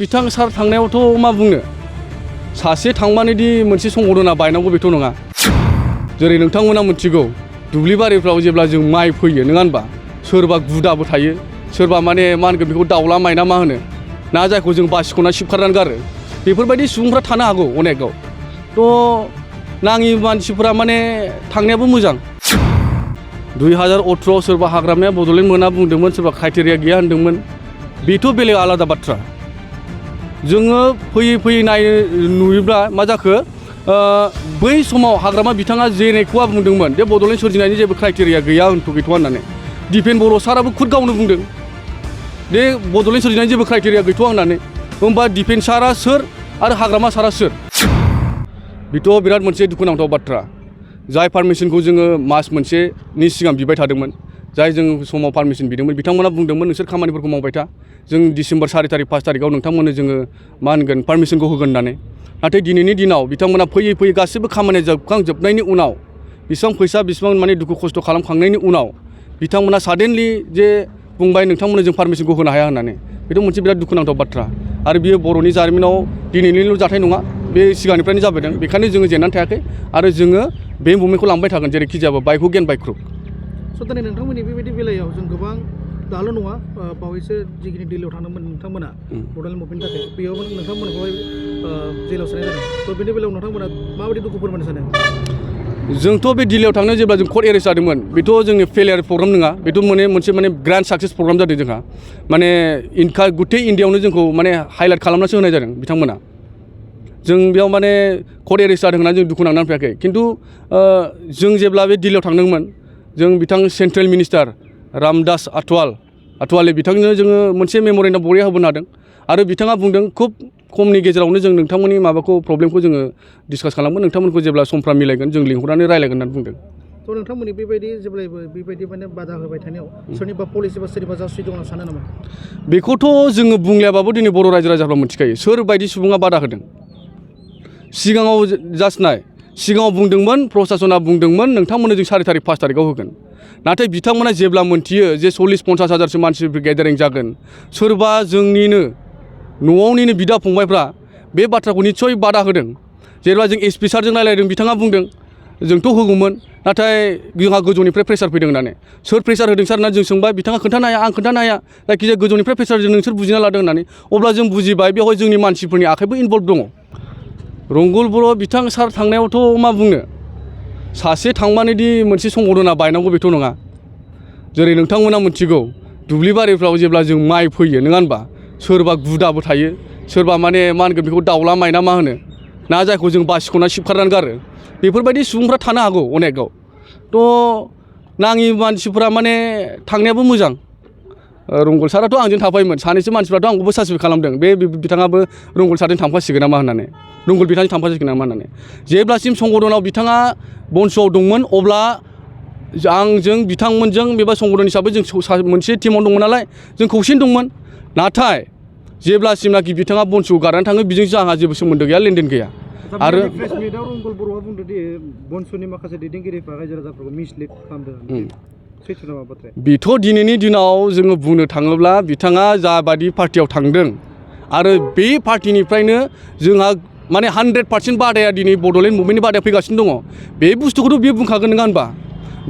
बिथां सार थांनायावथ' मा बुंनो सासे थांबानोदि मोनसे संगठना बायनांगौ बेथ' नङा जेरै नोंथांमोना मिथिगौ दुब्लि बारिफ्राव जेब्ला जों माइ फोयो नङा होनबा सोरबा गुदाबो थायो सोरबा माने मा होनगोन बेखौ दाउला माइना मा होनो ना जायखौ जों बासिख'ना सिबखारनानै गारो बेफोरबायदि सुबुंफ्रा थानो हागौ अनेकआव थ' नाङि मानसिफोरा माने थांनायाबो मोजां 2018 सोरबा हाग्रामाया बड'लेण्ड मोना बुंदोंमोन सोरबा क्राइटेरिया गैया होनदोंमोन बेथ' बेलेग आलादा बाथ्रा जोङो फैयै नाय नुयोब्ला मा जाखो बै समाव हाग्रामा बिथाङा जेनेखौआ बुंदोंमोन बे बड'लेण्ड सोरजिनायनि जेबो क्राइटेरिया गैया गैथ'आ होननानै दिपेन बर' साराबो खुद गावनो बुंदों बे बड'लेण्ड सोरजिनायनि जेबो क्राइटेरिया गैथ'आ होननानै होमबा दिपेन सारा सोर आरो हाग्रामा सारा सोर बेथ' बिराद मोनसे दुखुनांथाव बाथ्रा जाय पारमिसनखौ जोङो मास मोनसेनि सिगां बिबाय थादोंमोन जाय जों समाव पारमिसन बिदोंमोन बिथांमोना बुंदोंमोन नोंसोर खामानिफोरखौ मावबाय था जों डिसेम्बर 4 तारिख 5 तारिखआव नोंथांमोननो जोङो मा होनगोन पारमिसनखौ होगोन होननानै नाथाय दिनैनि दिनाव बिथांमोना फैयै गासैबो खामानिया जोबखांजोबनायनि उनाव बेसेबां फैसा बेसेबां माने दुखु खस्थ' खालामखांनायनि उनाव बिथांमोना साडेनलि जे बुंबाय नोंथांमोननो जों पारमिसनखौ होनो हाया होननानै बेथ' मोनसे बिराद दुखुनांथाव बाथ्रा आरो बियो बर'नि जारिमिनाव दिनैनिल' जाथाय नङा बे सिगांनिफ्रायनो जाबोदों बेखायनो जोङो जेननानै थायाखै आरो जोङो बे मुभमेन्टखौ लांबाय थागोन जेरैखि जायाबो bike hook and bike crook सदानि नोंथांमोननि बेबायदि बेलायाव जों गोबां दाल' नङा बावैसो जिखिनि दिल्लीयाव थांदोंमोन नोंथांमोना बड'लेण्ड मुभमेन्टनि थाखाय बेयाव नोंथांमोनखौहाय जेलाव सोनाय जादों थ' बेनि बेलायाव नोंथांमोना माबायदि दुखु फोरमायनो सानो जोंथ' बे दिल्लीयाव थांनो जेब्ला जों कर्ट एरेस्ट जादोंमोन बेथ' जोंनि फेलियार प्रग्राम नङा बेथ' मोनसे ग्रान्ड साक्सेस प्रग्राम जादों जोंहा माने गुथै इण्डियाआवनो जोंखौ माने हाइलाइट खालामनासो होनाय जादों बिथांमोना जों बेयाव माने कर्ट एरेस्ट जादों होननानै जों दुखु नांनानै फैयाखै खिन्थु जों जेब्ला बे दिल्लीयाव थांदोंमोन जों बिथां सेन्ट्रेल मिनिस्टार रामदास आथवाले बिथांनो जोङो मोनसे मेम'रेन्डाम बरिया होबोनो हादों आरो बिथाङा बुंदों खुब खमनि गेजेरावनो जों नोंथांमोननि माबाखौ प्रब्लेमखौ जोङो डिसकास खालामगोन नोंथांमोनखौ जेब्ला समफ्रा मिलायगोन जों लिंहरनानै रायलायगोन होननानै बुंदों थ' नोंथांमोननि बेबायदि जेब्लायबो बेबायदि माने बादा होबाय थानायाव सोरनिबा पलिसि बा सोरनिबा जासुइ दं होनना सानो नामा बेखौथ' जोङो बुंलायाबाबो दिनै बर' रायजो राजाफ्रा मिथिखायो सोरबायदि सुबुङा बादा होदों सिगाङाव सिगाङाव बुंदोंमोन प्रसासना बुंदोंमोन नोंथांमोननो जों 4 तारिख 5 तारिखआव होगोन नाथाय बिथांमोना जेब्ला मोनथियो जे 40-50 हाजारसो मानसिफोर गेदारिं जागोन सोरबा जोंनिनो न'आवनिनो बिदा फंबायफ्रा बे बाथ्राखौ निस्सय बादा होदों जेब्ला जों एसपि सारजों रायलायदों बिथाङा बुंदों जोंथ' होगौमोन नाथाय जोंहा गोजौनिफ्राय प्रेसार फैदों होननानै सोर प्रेसार होदों सार होनना जों सोंबाय बिथाङा खोन्थानो हाया आं खोन्थानो हाया जायखिजाया गोजौनिफ्राय प्रेसारजों नोंसोर बुजिना लादों होननानै अब्ला जों बुजिबाय बेवहाय जोंनि मानसिफोरनि आखाइबो इनभल्भ दङ रंगुल बर' बिथां सार थांनायावथ' मा बुंनो सासे थांबानोदि मोनसे संगठना बायनांगौ बेथ' नङा जेरै नोंथांमोना मिथिगौ दुब्लि बारिफ्राव जेब्ला जों माइ फोयो नङा होनबा सोरबा गुदाबो थायो सोरबा माने मा होनगोन बेखौ दाउला माइना मा होनो ना जायखौ जों बासिख'ना सिबखारनानै गारो बेफोरबायदि सुबुंफ्रा थानो हागौ अनेकआव थ' नाङि मानसिफोरा माने थांनायाबो मोजां रंगल साराथ' आंजों थाफायोमोन सानैसो मानसिफ्राथ' आंखौबो सासपेक्ट खालामदों बे बिथाङाबो रंगल सारजों थांफासिगोन नामा होननानै रंगल बिथांजों थांफासिगोन नामा होननानै जेब्लासिम संगठनाव बिथाङा बन्स'आव दंमोन अब्ला आंजों बिथांमोनजों बेबा संगठन हिसाबै जों मोनसे टिमाव दंमोन नालाय जों खौसेनो दंमोन नाथाय जेब्लासिमनाखि बिथाङा बन्स'आव गारनानै थाङो बेजों आंहा जेबो सोमोन्दो गैया लेनदेन गैया आरो प्रेस मिटआव रंगल बर'आ बुंदों दि बन्स'नि माखासे दैदेनगिरिफ्रा रायजो राजाफोरखौ मिसलिड खालामदों सैथो नामा बाथ्राया बेथ' दिनैनि दिनाव जोङो बुंनो थाङोब्ला बिथाङा जाबादि पार्टियाव थांदों आरो बे पार्टिनिफ्रायनो जोंहा माने 100% बादाया दिनै बड'लेण्ड मुभमेन्टनि बादाया फैगासिनो दङ बे बुस्थुखौथ' बियो बुंखागोन नङा होनबा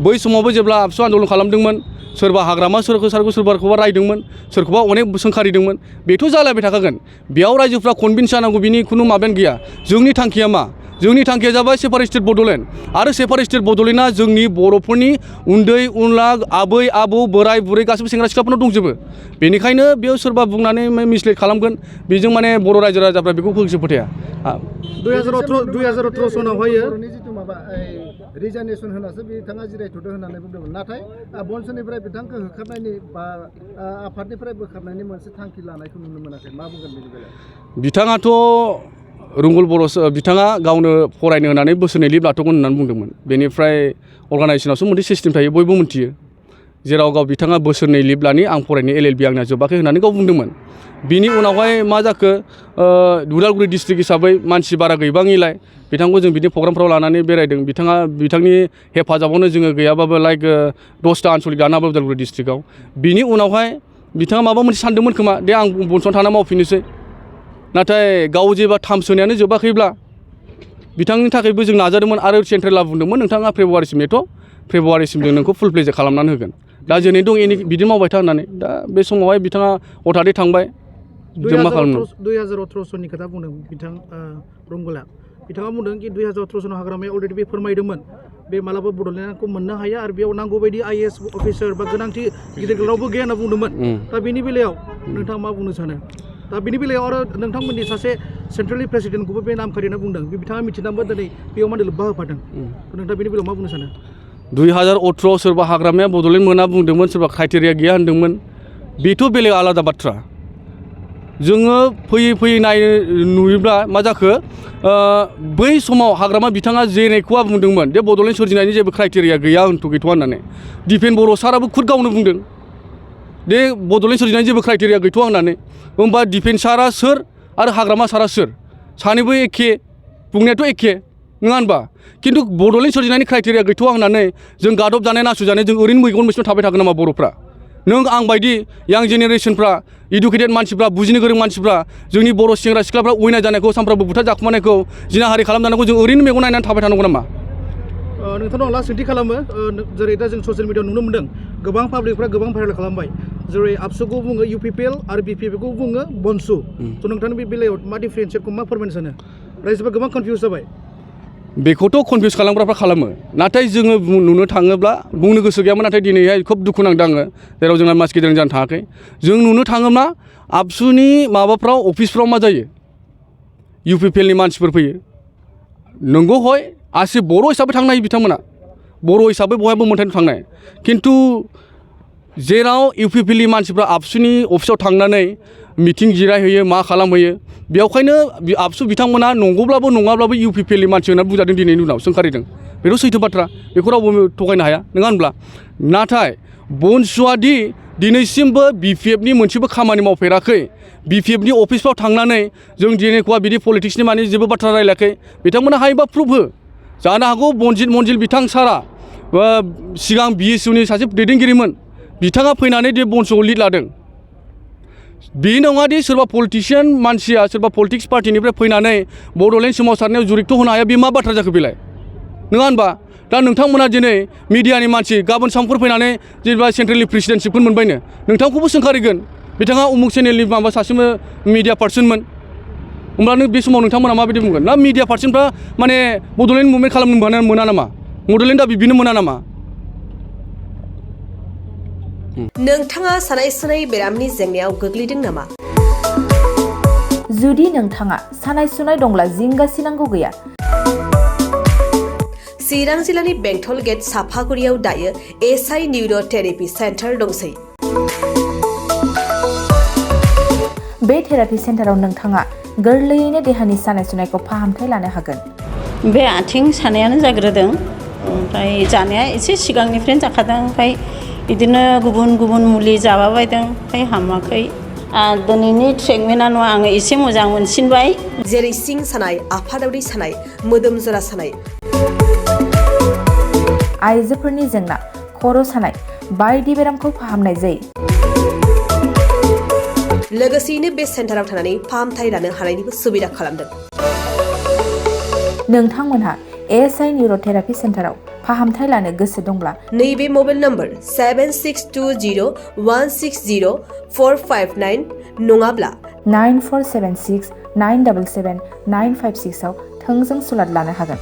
बै समावबो जेब्ला आबसु आन्दलन खालामदोंमोन सोरबा हाग्रामा सोरखौबा रायदोंमोन सोरखौबा अनेक सोंखारिदोंमोन बेथ' जालायबाय थाखागोन बेयाव रायजोफ्रा कनभिन्स जानांगौ बिनि खुनु माबायानो गैया जोंनि थांखिया मा जोंनि थांखिया जाबाय सेपारेट स्टेट बड'लेण्ड आरो सेपारेट स्टेट बड'लेण्डआ जोंनि बर'फोरनि उन्दै उनला आबै आबौ बोराय बुरै गासैबो सेंग्रा सिख्लाफोरनाव दंजोबो बेनिखायनो बेयाव सोरबा बुंनानै मिसलिड खालामगोन बेजों माने बर' रायजो राजाफ्रा बेखौ फोजोब फोथाया 2018 सनावहाय जिथु माबा रिजार्नेसन होनासो बिथाङा जिरायथ'दों होननानै बुंदोंमोन नाथाय बन्स'निफ्राय बिथांखौ होखारनायनि बा आफादनिफ्राय बोखारनायनि मोनसे थांखि लानायखौ नुनो मोनाखै मा बुंगोन बेनि बेलायाव बिथाङाथ' रंगल बर' बिथाङा गावनो फरायनो होनानै बोसोरनै लिभ लाथ'गोन होननानै बुंदोंमोन बेनिफ्राय अर्गानाइजेसनावसो मोनसे सिस्टेम थायो बयबो मिथियो जेराव बिथाङा बोसोरनै लिभ लानि आं फरायनो LLB आंना जोबाखै होननानै गाव बुंदोंमोन बिनि उनावहाय मा जाखो उदालगुरि डिस्ट्रिक्ट हिसाबै मानसि बारा गैबाङैलाय बिथांखौ जों बिदि प्रग्रामफ्राव लानानै बेरायदों बिथांनि हेफाजाबावनो जोङो गैयाबाबो लाइक 10टा आनसलिक लानो हाबाय उदालगुरि डिस्ट्रिक्टआव बिनि उनावहाय बिथाङा माबा मोनसे सानदोंमोन खोमा दे आं बन्स'आव थाना मावफिननोसै नाथाय गाव जेबा थामसोनायानो जोबाखैब्ला बिथांनि थाखायबो जों नाजादोंमोन आरो सेन्ट्रेला बुंदोंमोन नोंथाङा फेब्रुवारिसिम नेथ' फेब्रुवारिसिम जों नोंखौ फुल प्लेजे खालामनानै होगोन दा जोनै दं बिदि मावबाय था होननानै दा बे समावहाय बिथाङा हथादै थांबाय जों मा खालामनो 2018 सननि खोथा बुंदों बिथां रंगोला बिथाङा बुंदों कि 2018 सनाव हाग्रामाया अलरेडि बे फोरमायदोंमोन बे मालाबा बड'लेण्डखौ मोननो हाया आरो बेयाव नांगौ बायदि IAS अफिसार बा गोनांथि गिदिर गोलावबो गैया होनना बुंदोंमोन दा बेनि बेलायाव नोंथाङा मा बुंनो सानो दा बेनि बेलायाव आरो नोंथांमोननि सासे सेन्ट्रेलनि प्रेसिडेन्टखौबो बे नामखारि होनना बुंदों बिथाङा मिथिनानैबो दिनै बेयाव माने लोब्बा होफादों नोंथाङा बेनि बेलायाव मा बुंनो सानो 2018 सोरबा हाग्रामाया बड'लेण्ड मोना बुंदोंमोन सोरबा क्राइटेरिया गैया होनदोंमोन बेथ' बेलेग आलादा बाथ्रा जोङो फैयै फैयै नुयोब्ला मा जाखो बै समाव हाग्रामा बिथाङा जेनेखौआ बुंदोंमोन जे बड'लेण्ड सोरजिनायनि जेबो क्राइटेरिया गैया गैथ'आ होननानै दिपेन बर' साराबो खुद गावनो बुंदों दे बड'लेण्ड सोरजिनायनि जेबो क्राइटेरिया गैथ'आ होननानै होमबा दिपेन सारा सोर आरो हाग्रामा सारा सोर सानैबो एखे बुंनायाथ' एखे नङा होनबा खिन्थु बड'लेण्ड सोरजिनायनि क्राइटेरिया गैथ'आ होननानै जों गादब जानाय नासयजानाय जों ओरैनो मैगं मैसं थाबाय थागोन नामा बर'फ्रा नों आं बायदि यां जेनेरेसनफ्रा इडुकेटेड मानसिफ्रा बुजिनो गोरों मानसिफ्रा जोंनि बर' सेंग्रा सिख्लाफ्रा अयनाय जानायखौ सानफ्रामबो बुथार जाखुमानायखौ जिनाहारि खालामजानायखौ जों ओरैनो मेगन नायनानै थाबाय थानांगौ नामा नोंथांनाव आं लास्ट सोंथि खालामो जेरै दा जों ससियेल मिडियाआव नुनो मोन्दों गोबां पाब्लिकफ्रा गोबां भाइरेल खालामबाय जेरै आबसुखौ बुङो UPPL आरो BPP खौ बुङो बनसु थ' नोंथांनि बे बेलायाव मा डिफारेन्सियेटखौ मा फोरमायनो सानो रायजोफ्रा गोबां कनफिउस जाबाय बेखौथ' कनफिउस खालामग्राफ्रा खालामो नाथाय जोङो नुनो थाङोब्ला बुंनो गोसो गैयामोन नाथाय दिनैहाय खोब दुखु नांदों आङो जेराव जोंना मास गेदेर जानो थाङाखै जों नुनो थाङोब्ला आबसुनि माबाफ्राव अफिसफ्राव मा जायो UPPLनि मानसिफोर फैयो नंगौ हय आसि बर' हिसाबै थांनो हायो बिथांमोना बर' हिसाबै बयहाबो मोनथायनो थांनाय खिन्थु जेराव UPPLनि मानसिफ्रा आबसुनि अफिसाव थांनानै मिटिं जिरायहैयो मा खालामहैयो बेवखायनो आबसु बिथांमोना नंगौब्लाबो नङाब्लाबो UPPLनि मानसि होननानै बुंजादों दिनैनि उनाव सोंखारिदों बेथ' सैथो बाथ्रा बेखौ रावबो थगायनो हाया नङा होनब्ला नाथाय बनसुआदि दिनैसिमबो BPFनि मोनसेबो खामानि मावफेराखै BPFनि अफिसफ्राव थांनानै जों दिनैखौआ बिदि पलिटिक्सनि माने जेबो बाथ्रा रायलायाखै बिथांमोना हायोबा प्रुफ हो जानो हागौ मनजिल बिथां सारा सिगां BSUनि सासे दैदेनगिरिमोन बिथाङा फैनानै दे बनसुखौ लिड लादों बे नङादि सोरबा पलिटिशियान मानसिया सोरबा पलिटिक्स पार्टिनिफ्राय फैनानै बड'लेण्ड सोमावसारनायाव जुरिक्त होनो हाया बे मा बाथ्रा जाखो बेलाय नङा होनबा दा नोंथांमोना दिनै मिडियानि मानसि गाबोन सामफोर फैनानै जेनेबा सेन्ट्रेलनि प्रेसिडेन्टशिपखौ मोनबायनो नोंथांखौबो सोंखारिगोन बिथाङा उमुक चेनेलनि माबा सासे मिडिया पार्सनमोन होमब्ला नों बे समाव नोंथांमोना माबायदि बुंगोन ना मिडिया पार्सनफ्रा माने बड'लेण्ड मुभमेन्ट खालामनो मोना नामा बड'लेण्डआ बिब्दिनो मोना नामा नोंथाङा सानाय सुनाय बेरामनि जेंनायाव गोग्लैदों नामा जुदि नोंथाङा सानाय सुनाय दंब्ला जिंगासिनांगौ गैया चिरां जिल्लानि बेंटल गेट साफागुरियाव दायो SI निउर' थेरापि सेन्टार दंसै बे थेरापि सेन्टाराव नोंथाङा गोरलैयैनो देहानि सानाय सुनायखौ फाहामथाय लानो हागोन बे आथिं सानायानो जाग्रोदों ओमफ्राय जानाया एसे सिगांनिफ्रायनो जाखादों ओमफ्राय बिदिनो गुबुन मुलि जाबाबायदों ओमफ्राय हामाखै दिनैनि ट्रिटमेन्टआ आङो एसे मोजां मोनसिनबाय जेरै सिं सानाय आफादावरि सानाय मोदोम जरा सानाय आइजोफोरनि जेंना खर' सानाय बायदि बेरामखौ फाहामनाय जायो लोगोसेयैनो बे सेन्टाराव थानानै फाहामथाय लानो हानायनिबो सुबिदा खालामदों नोंथांमोनहा SI निउर' थेरापि सेन्टाराव फाहामथाय लानो गोसो दंब्ला नैबे मबाइल नम्बर 7620160459 नङाब्ला 9476977956 आव थोंजों सुलाद लानो हागोन